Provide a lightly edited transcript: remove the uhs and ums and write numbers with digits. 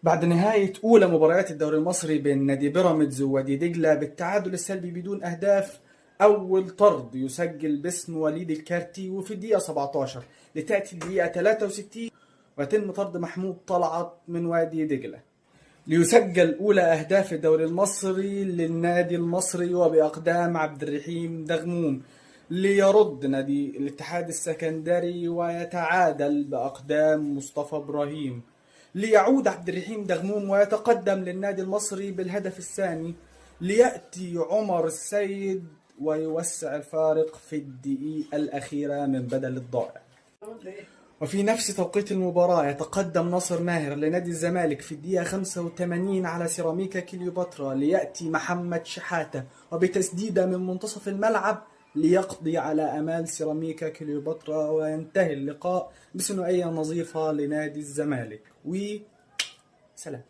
بعد نهاية أولى مباريات الدوري المصري بين نادي بيراميدز ووادي دجلة بالتعادل السلبي بدون أهداف، أول طرد يسجل باسم وليد الكارتي وفي الدقيقة 17، لتأتي الدقيقة 63 ويتم طرد محمود طلعت من وادي دجلة، ليسجل أولى أهداف الدوري المصري للنادي المصري وبأقدام عبد الرحيم دغموم، ليرد نادي الاتحاد السكندري ويتعادل بأقدام مصطفى إبراهيم، ليعود عبد الرحيم دغموم ويتقدم للنادي المصري بالهدف الثاني، ليأتي عمر السيد ويوسع الفارق في الدقيقة الأخيرة من بدل الضائع. وفي نفس توقيت المباراة يتقدم ناصر ماهر لنادي الزمالك في الدقيقة 85 على سيراميكا كليوباترا، ليأتي محمد شحاتة وبتسديدة من منتصف الملعب ليقضي على أمال سيراميكا كليوباترا، وينتهي اللقاء بثنائية نظيفة لنادي الزمالك. و سلام.